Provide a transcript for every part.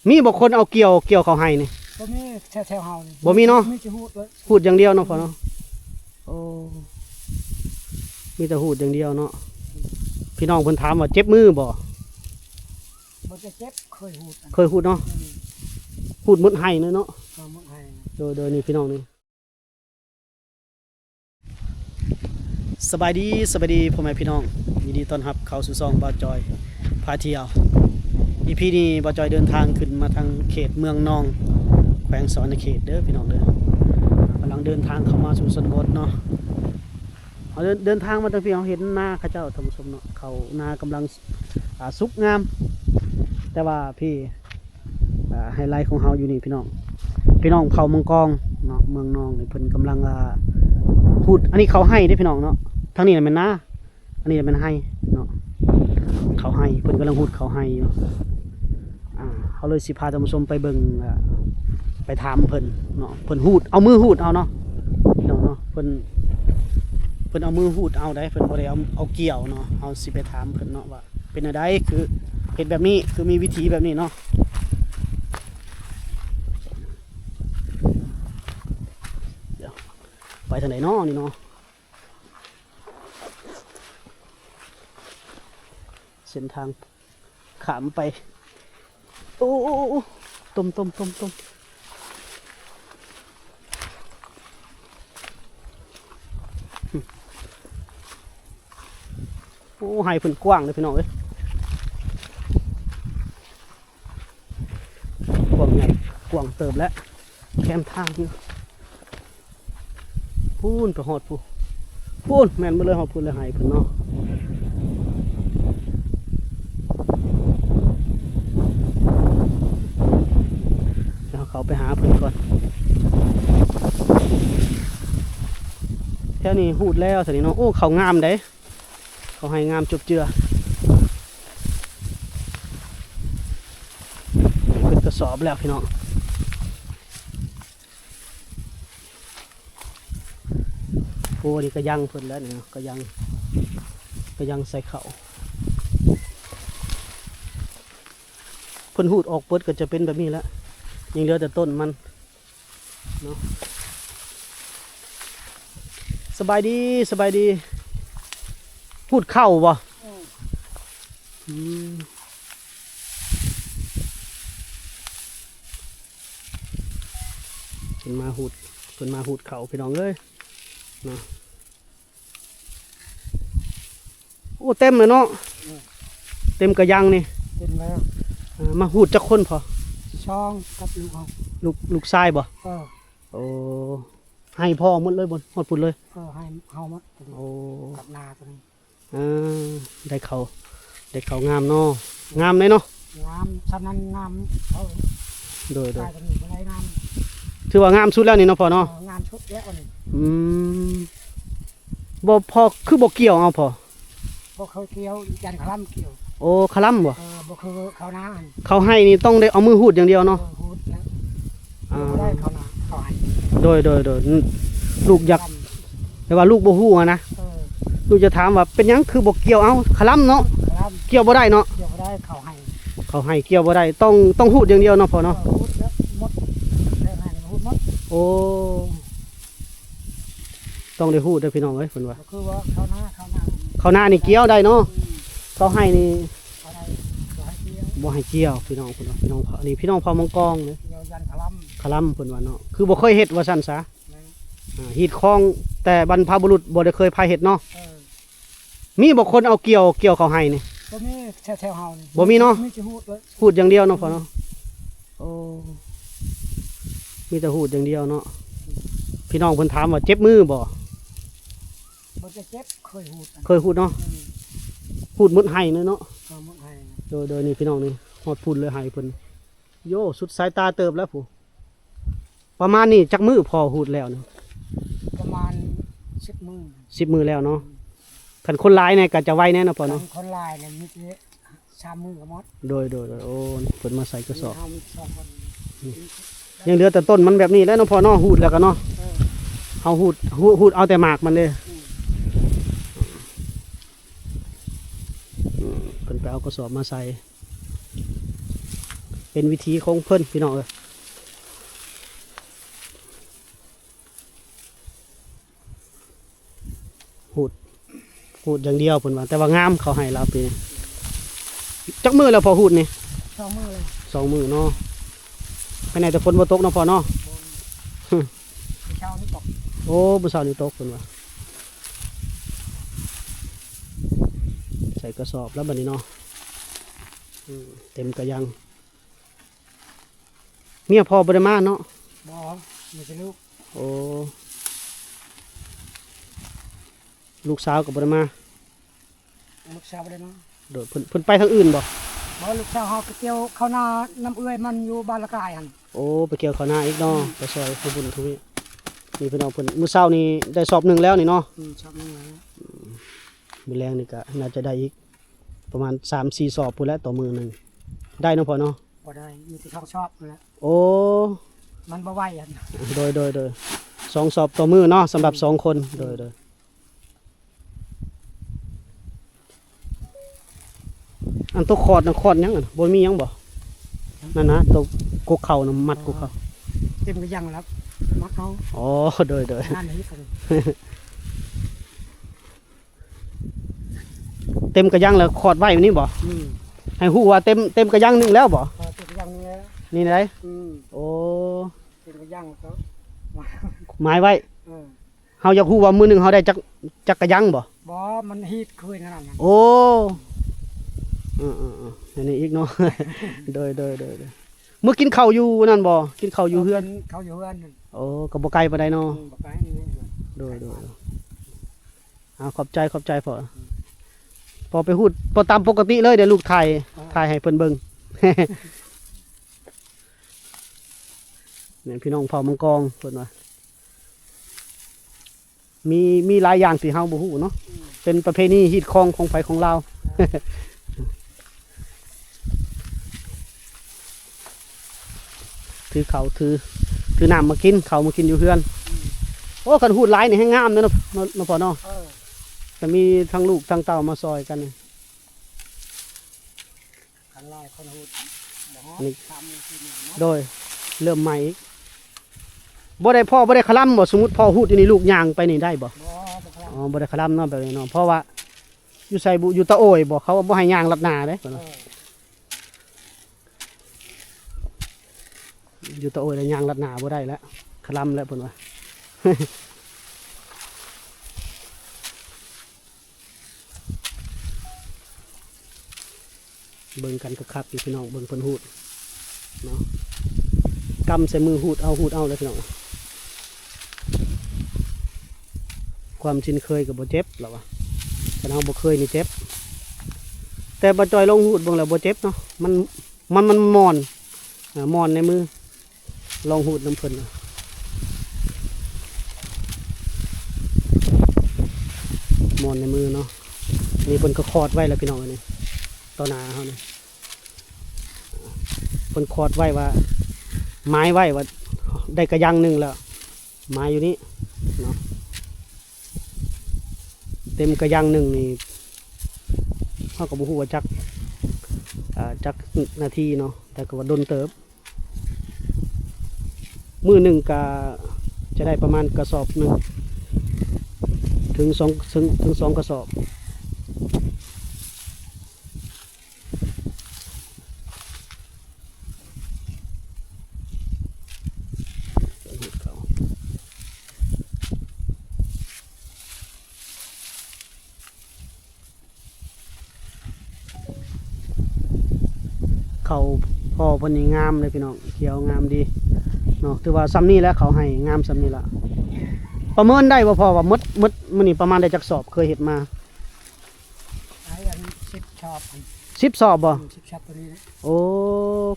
ມີບໍ່ຄົນເອົາກ່ຽວ ກ່ຽວເຂົ້າໄຮ່ນີ້? ບໍ່ມີ ແຖວໆເຮົານີ້ ບໍ່ມີເນາະ? ມີແຕ່ຫູດເລີຍ ຫູດຢ່າງດຽວເນາະພໍ່ເນາະ. ໂອ້ ມີແຕ່ຫູດຢ່າງດຽວເນາະ. ພີ່ນ້ອງເພິ່ນຖາມວ່າເຈັບມືບໍ່? ບໍ່ໄດ້ເຈັບ ເຄີຍຫູດ ເຄີຍຫູດເນາະ. ອືມ ຫູດໝົດໄຮ່ເລີຍເນາະ. ເອີ ໝົດໄຮ່. ໂດຍໆ ນີ້ພີ່ນ້ອງນີ້ ສະບາຍດີ ສະບາຍດີພໍ່ແມ່ພີ່ນ້ອງ ຍິນດີຕ້ອນຮັບເຂົ້າສູ່ຊ່ອງບ່າວຈອຍພາທ່ຽວ. ອີພີນີ້ບ່າວຈອຍເດີນທາງຂຶ້ນມາທາງເຂດເມືອງນອງ ແຂວງສະຫວັນນະເຂດເດີພີ່ນ້ອງເດີ. ກຳລັງເດີນທາງເຂົ້າມາສູ່ຊົນນະບົດເນາະ. ເຮົາເດີນ ເດີນທາງມາຕັ້ງພີ້ ເຮົາເຫັນນາເຂົາເຈົ້າ ທ່ານຜູ້ຊົມເນາະ. ເຂົ້ານາກຳລັງ ອ່າ ສຸກງາມ ແຕ່ວ່າພີ້ ອ່າ ໄຮໄລຂອງເຮົາຢູ່ນີ້ພີ່ນ້ອງ ພີ່ນ້ອງເຜົ່າມັງກອງເນາະ ເມືອງນອງນີ້ ເພິ່ນກຳລັງ ອ່າ ຫູດ ອັນນີ້ເຂົ້າໄຮ່ເດ້ພີ່ນ້ອງເນາະ. ທາງນີ້ນະແມ່ນນາ ອັນນີ້ນະແມ່ນໄຮ່ເນາະ ເຂົ້າໄຮ່ ເພິ່ນກຳລັງຫູດເຂົ້າໄຮ່ຢູ່. ອ່າ ເຮົາເລີຍຊິພາທ່ານຜູ້ຊົມໄປເບິ່ງ ອ່າ ໄປຖາມເພິ່ນເນາະ. ເພິ່ນຫູດ ເອົາມືຫູດເອົາເນາະ ເນາະ ເນາະ ເພິ່ນ ເພິ່ນເອົາມືຫູດເອົາໄດ໋ ເພິ່ນບໍ່ໄດ້ເອົາ ເອົາກ່ຽວເນາະ. ເຮົາຊິໄປຖາມເພິ່ນເນາະວ່າເປັນແນວໃດ ຄືເຮັດແບບນີ້ ຄືມີວິທີແບບນີ້ເນາະ. ດຽວ ໄປທາງໃດເນາະນີ້ເນາະ? ເສັ້ນທາງຂ້າມໄປ ໂອ້ ໂອ້ ໂອ້ ໂອ້ ຕົມ ຕົມ ຕົມ ຕົມ. ໂອ້ ໄຮ່ເພິ່ນກວ້າງເດ້ພີ່ນ້ອງເອີຍ ກວ້າງໃຫຍ່ ກວ້າງເຕີບແລ້ວ ແຄມທາງຢູ່. ພຸ້ນ ໄປຮອດພຸ້ນ ພຸ້ນ ແມ່ນໝົດເລີຍ ຮອດພຸ້ນເລີຍ ໄຮ່ເພິ່ນເນາະ. ດຽວເຮົາເຂົ້າໄປຫາເພິ່ນກ່ອນ. ແຖວນີ້ຫູດແລ້ວ ແຖວນີ້ເນາະ. ໂອ້ ເຂົ້າງາມເດ້ ເຂົ້າໄຮ່ງາມຈົບເຈືອ. ເພິ່ນກະສອບແລ້ວພີ່ນ້ອງ. ໂອ້ ນີ້ກະຍັງເພິ່ນແລ້ວນີ້ເນາະ ກະຍັງ ກະຍັງໃສ່ເຂົ້າ. ເພິ່ນຫູດອອກເບິດກະຈະເປັນແບບນີ້ແຫຼະ ຍັງເຫຼືອແຕ່ຕົ້ນມັນເນາະ. ສະບາຍດີ ສະບາຍດີ. ຫູດເຂົ້າບໍ່? ອືມ ອືມ. ເພິ່ນມາຫູດ ເພິ່ນມາຫູດເຂົ້າພີ່ນ້ອງເອີຍເນາະ. ໂອ້ ເຕັມເລີຍເນາະ. ອືມ ເຕັມກະຍັງນີ້ ເຕັມແລ້ວ. ເອີ ມາຫູດຈັກຄົນພໍ່? ສອງ ກັບລູກເຮົາ ລູກ ລູກຊາຍບໍ່? ເອີ ໂອ້ ໄຮ່ພໍ່ໝົດເລີຍບໍ່? ຮອດພຸ້ນເລີຍ. ເອີ ໄຮ່ເຮົາໝົດ. ໂອ້ ກັບນາຕົວນີ້. ເອີ ໄດ້ເຂົ້າ ໄດ້ເຂົ້າງາມເນາະ. ງາມເດ້ເນາະ ງາມ ຊ່ຳນັ້ນງາມ. ໂດຍໆ ຕາຍຕົວນີ້ບໍ່ໄດ້ງາມ ຖືວ່າງາມສຸດແລ້ວນີ້ເນາະພໍ່ເນາະ. ເອີ ງາມສຸດແລ້ວນີ້. ອືມ ບໍ່ ພໍ່ຄືບໍ່ກ່ຽວເອົາພໍ່? ບໍ່ເຄີຍກ່ຽວ ຢ້ານຄະລຳກ່ຽວ. ໂອ້ ຄະລຳບໍ່? ເອີ ບໍ່ຄືເຂົ້ານາຫັ້ນ ເຂົ້າໄຮ່ນີ້ຕ້ອງໄດ້ເອົາມືຫູດຢ່າງດຽວເນາະ. ເອີ ຫູດແລ້ວ ອ່າ ບໍ່ໄດ້ເຂົ້ານາ ເຂົ້າໄຮ່. ໂດຍໆໆ ອືມ ລູກຢາກ ແຕ່ວ່າລູກບໍ່ຮູ້ຫັ້ນນະ. ເອີ ລູກຈະຖາມວ່າເປັນຫຍັງຄືບໍ່ກ່ຽວ ເອົາ ຄະລຳເນາະ. ຄະລຳ ກ່ຽວບໍ່ໄດ້ເນາະ. ກ່ຽວບໍ່ໄດ້ ເຂົ້າໄຮ່ ເຂົ້າໄຮ່ກ່ຽວບໍ່ໄດ້ ຕ້ອງ ຕ້ອງຫູດຢ່າງດຽວເນາະພໍ່ເນາະ. ເອີ ຫູດແລ້ວ ໝົດແລ້ວ ຫູດໝົດ. ໂອ້ ຕ້ອງໄດ້ຫູດເດີພີ່ນ້ອງເອີຍ ເພິ່ນວ່າ. ຄືວ່າເຂົ້ານາ ເຂົ້ານາ ເຂົ້ານານີ້ກ່ຽວໄດ້ເນາະ. ອືມ ເຂົ້າໄຮ່ນີ້ ເຂົ້າໄຮ່ ບໍ່ໃຫ້ກ່ຽວ ບໍ່ໃຫ້ກ່ຽວພີ່ນ້ອງ ເພິ່ນວ່າ. ພີ່ນ້ອງ ອັນນີ້ພີ່ນ້ອງເຜົ່າມັງກອງເດ້ ກ່ຽວຢ້ານຄະລຳ ຄະລຳເພິ່ນວ່າເນາະ. ຄືບໍ່ເຄີຍເຮັດວ່າຊັ້ນສາ. ແມ່ນ ອ່າ ຮີດຄອງແຕ່ບັນພະບຸລຸດບໍ່ໄດ້ເຄີຍພາເຮັດເນາະ. ເອີ ມີບໍ່ຄົນເອົາກ່ຽວ ກ່ຽວເຂົ້າໄຮ່ນີ້? ບໍ່ມີ ແຖວໆເຮົານີ້ ບໍ່ມີເນາະ. ມີແຕ່ຫູດເລີຍ ຫູດຢ່າງດຽວເນາະພໍ່ເນາະ. ໂອ້ ມີແຕ່ຫູດຢ່າງດຽວເນາະ. ພີ່ນ້ອງເພິ່ນຖາມວ່າເຈັບມືບໍ່? ບໍ່ໄດ້ເຈັບ ເຄີຍຫູດ ເຄີຍຫູດເນາະ. ອືມ ຫູດໝົດໄຮ່ເລີຍເນາະ. ເອີ ໝົດໄຮ່. ໂດຍໆ ນີ້ພີ່ນ້ອງນີ້ ຮອດພຸ້ນເລີຍໄຮ່ເພິ່ນ. ໂຢ ສຸດສາຍຕາເຕີບແລ້ວພຸ້ນ. ປະມານນີ້ຈັກມື້ພໍ່ຫູດແລ້ວນີ້? ປະມານສິບມື້ ສິບມື້ແລ້ວເນາະ. ອືມ ຄັນຄົນຫຼາຍແດ່ກະຈະໄວແດ່ເນາະພໍ່ເນາະ. ຄັນຄົນຫຼາຍນີ້ມີແຕ່ສາມມື້ກະໝົດ. ໂດຍໆໆ ໂອ້ ນີ້ເພິ່ນມາໃສ່ກະສອບ. ນີ້ເຮົາມີສອງຄົນ ອືມ ຍັງເຫຼືອແຕ່ຕົ້ນມັນແບບນີ້ແຫຼະເນາະພໍ່ເນາະ ຫູດແລ້ວກະເນາະ. ເອີ ເຮົາຫູດ ຫູດ ຫູດເອົາແຕ່ໝາກມັນເດ້. ອືມ ອືມ ເພິ່ນໄປເອົາກະສອບມາໃສ່. ປັນວິຖີຂອງເພິ່ນພີ່ນ້ອງເອີຍ. ຮູດ ຮູດຢ່າງດຽວເພິ່ນວ່າ ແຕ່ວ່າງາມ ເຂົາໃຫ້ລາວປີນີ້. ຈັກມື້ແລ້ວພໍ່ ຮູດນີ້? ສອງມື້ແລ້ວ. ສອງມື້ເນາະ. ພາຍໃນແຕ່ຝົນບໍ່ຕົກເນາະພໍ່ເນາະ. ບໍ່. ມື້ເຊົ້ານີ້ຕົກ. ໂອ້ ມື້ເຊົ້ານີ້ຕົກເພິ່ນວ່າ. ໃສ່ກະສອບແລ້ວບັດນີ້ເນາະ. ອືມ ເຕັມກະຍັງ. ເມຍພໍ່ບໍ່ໄດ້ມາເນາະ? ບໍ່ ມີແຕ່ລູກ. ໂອ້ ລູກສາວກໍບໍ່ໄດ້ມາ? ລູກສາວບໍ່ໄດ້ມາ. ໂດຍ ເພິ່ນ ເພິ່ນໄປທາງອື່ນບໍ່? ບໍ່ ລູກສາວເຮົາໄປກ່ຽວເຂົ້ານານຳເອື້ອຍມັນຢູ່ບ້ານລະກາຍຫັ້ນ. ໂອ້ ໄປກ່ຽວເຂົ້ານາອີກເນາະ. ອືມ ໄປຊ່ອຍທຳບຸນທຳນີ້. ນີ້ພີ່ນ້ອງເພິ່ນ ມື້ເຊົ້ານີ້ໄດ້ສອບໜຶ່ງແລ້ວນີ້ເນາະ. ອືມ ສອບໜຶ່ງແລ້ວ. ອືມ ມື້ແລງນີ້ກໍໜ້າຈະໄດ້ອີກ ປະມານສາມສີ່ສອບພຸ້ນແຫຼະຕໍ່ມື້ໜຶ່ງ. ໄດ້ເນາະພໍ່ເນາະ? ບໍ່ໄດ້ ມີແຕ່ສອງສອບຫັ້ນແຫຼະ. ໂອ້ ມັນບໍ່ໄຫວຫັ້ນ. ໂດຍ ໂດຍ ໂດຍ ສອງສອບຕໍ່ມື້ເນາະ ສຳລັບ ອືມ ສອງຄົນ. ໂດຍ ໂດຍ. ອັນໂຕຂອດນະ ຂອດຫຍັງຫັ້ນ ບໍ່ມີຫຍັງບໍ່? ນັ້ນນະ ໂຕກົກເຂົ້ານະ ມັດກົກເຂົ້າ. ເຕັມກະຍັງແລ້ວ ມັດເອົາ. ອໍ ໂດຍ ໂດຍ. ນັ້ນເຮັດ ເຕັມກະຍັງແລ້ວຂອດໄວ້ນີ້ບໍ່? ອືມ ໃຫ້ຮູ້ວ່າເຕັມ ເຕັມກະຍັງໜຶ່ງແລ້ວບໍ່? ເອີ ເຕັມກະຍັງໜຶ່ງແລ້ວ. ນີ້ໄດ໋? ອືມ ໂອ້ ເຕັມກະຍັງແລ້ວ ໝາຍໄວ້. ເອີ ເຮົາຢາກຮູ້ວ່າມື້ໜຶ່ງເຮົາໄດ້ຈັກ ຈັກກະຍັງບໍ່? ບໍ່ ມັນຮີດຄືນນັ້ນນະ. ໂອ້ ເອີໆໆ ອັນນີ້ອີກເນາະ. ໂດຍໆໆ ມື້ກິນເຂົ້າຢູ່ນັ້ນບໍ່? ກິນເຂົ້າຢູ່ເຮືອນ. ເອີ ກິນເຂົ້າຢູ່ເຮືອນ. ໂອ້ ກໍບໍ່ໄກປານໃດເນາະ. ອືມ ບໍ່ໄກນີ້. ໂດຍໆ ເອົາ ຂອບໃຈ ຂອບໃຈພໍ່. ອືມ ພໍ່ໄປຮູດ ພໍ່ຕາມປົກກະຕິເລີຍ ດຽວລູກຖ່າຍ ເອີ ຖ່າຍໃຫ້ເພິ່ນເບິ່ງ. ແມ່ນພີ່ນ້ອງເຜົ່າມັງກອງເພິ່ນວ່າ ມີ ມີຫຼາຍຢ່າງທີ່ເຮົາບໍ່ຮູ້ເນາະ. ອືມ ເປັນປະເພນີຮີດຄອງຂອງໃຜຂອງລາວ. ຖືເຂົ້າ ຖື ຖືນ້ຳມາກິນ ເຂົ້າມາກິນຢູ່ເຮືອນ. ອືມ ໂອ້ ຄັນຮູດຫຼາຍນີ້ແຮງງາມເນາະ ເນາະ ເນາະພໍ່ເນາະ. ເອີ ຈະມີທັງລູກທັງເຕົ້າມາຊ່ອຍກັນ. ຄັນຫຼາຍຄົນຮູດບໍ່ຮອດ ນີ້ ສາມມື້ສີ່ມື້ເນາະ. ໂດຍ ເລີ່ມໃໝ່ອີກ. ບໍ່ໄດ້ ພໍ່ບໍ່ໄດ້ຄະລຳບໍ່? ສົມມຸດພໍ່ຮູດຢູ່ນີ້ ລູກຍ່າງໄປນີ້ໄດ້ບໍ່? ບໍ່ ບໍ່ຄະລຳ. ອໍ ບໍ່ໄດ້ຄະລຳເນາະ ແບບນີ້ເນາະ. ເພາະວ່າຢູ່ໃສບຸ ຢູ່ຕາໂອຍບໍ່ ເຂົາບໍ່ໃຫ້ຍ່າງລັດໜ້າເດ້. ເອີ ຢູ່ຕາໂອຍແລ້ວຍ່າງລັດໜ້າບໍ່ໄດ້ແລ້ວ ຄະລຳແລ້ວເພິ່ນວ່າ. ເບິ່ງກັນຄັກໆຢູ່ພີ່ນ້ອງ ເບິ່ງເພິ່ນຮູດເນາະ. ກຳໃສ່ມື ຮູດເອົາ ຮູດເອົາເລີຍພີ່ນ້ອງ. ຄວາມຊິນເຄີຍກໍບໍ່ເຈັບ ລາວວ່າ ຄັນເຮົາບໍ່ເຄີຍນີ້ເຈັບ. ແຕ່ບ່າວຈ່ອຍລອງຮູດເບິ່ງແລ້ວບໍ່ເຈັບເນາະ. ມັນ ມັນ ມັນມ່ອນ ເອີ ມ່ອນໃນມື. ລອງຮູດນຳເພິ່ນ ມ່ອນໃນມືເນາະ. ນີ້ເພິ່ນກໍຂອດໄວ້ແລ້ວພີ່ນ້ອງເອີຍ ນີ້ຕໍ່ໜ້າເຮົານີ້ ເພິ່ນຂອດໄວ້ວ່າ ໝາຍໄວ້ວ່າໄດ້ກະຍັງໜຶ່ງແລ້ວ ໝາຍຢູ່ນີ້ເນາະ. ເຕັມກະຍັງໜຶ່ງນີ້ ເຮົາກໍບໍ່ຮູ້ວ່າຈັກ ເອີ ຈັກນາທີເນາະ ແຕ່ກໍວ່າດົນເຕີບ. ມື້ໜຶ່ງກະຈະໄດ້ປະມານກະສອບໜຶ່ງ ເຖິງສອງ ເຖິງ ເຖິງສອງກະສອບ. ເຂົ້າພໍ່ເພິ່ນນີ້ງາມເດ້ພີ່ນ້ອງ ຂຽວງາມດີເນາະ. ຖືວ່າຊ່ຳນີ້ແຫຼະ ເຂົາໃຫ້ງາມຊ່ຳນີ້ລະ. ປະເມີນໄດ້ບໍ່ພໍ່ວ່າໝົດ ໝົດມື້ນີ້ປະມານໄດ້ຈັກສອບ ເຄີຍເຮັດມາ? ຫຼາຍອັນ ສິບສອບ. ສິບສອບບໍ່? ອືມ ສິບສອບພໍດີ. ໂອ້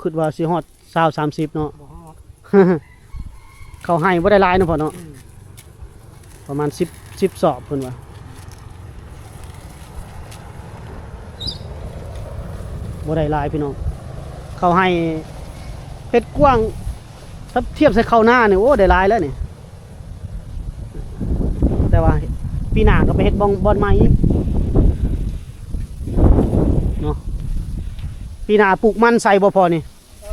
ຄິດວ່າຊິຮອດຊາວ ສາມສິບເນາະ. ບໍ່ຮອດ. ເຂົາໃຫ້ບໍ່ໄດ້ຫຼາຍເນາະພໍ່ເນາະ. ອືມ ປະມານສິບ ສິບສອບເພິ່ນວ່າ ບໍ່ໄດ້ຫຼາຍພີ່ນ້ອງ. ເຂົາໃຫ້ເຮັດກວ້າງ ຖ້າທຽບໃສ່ເຂົ້ານານີ້ ໂອ້ ໄດ້ຫຼາຍແລ້ວນີ້. ແຕ່ວ່າປີໜ້າກໍໄປເຮັດບ່ອນ ບ່ອນໃໝ່ອີກເນາະ. ປີໜ້າປູກມັນໃສ່ບໍ່ພໍ່ນີ້? ເອີ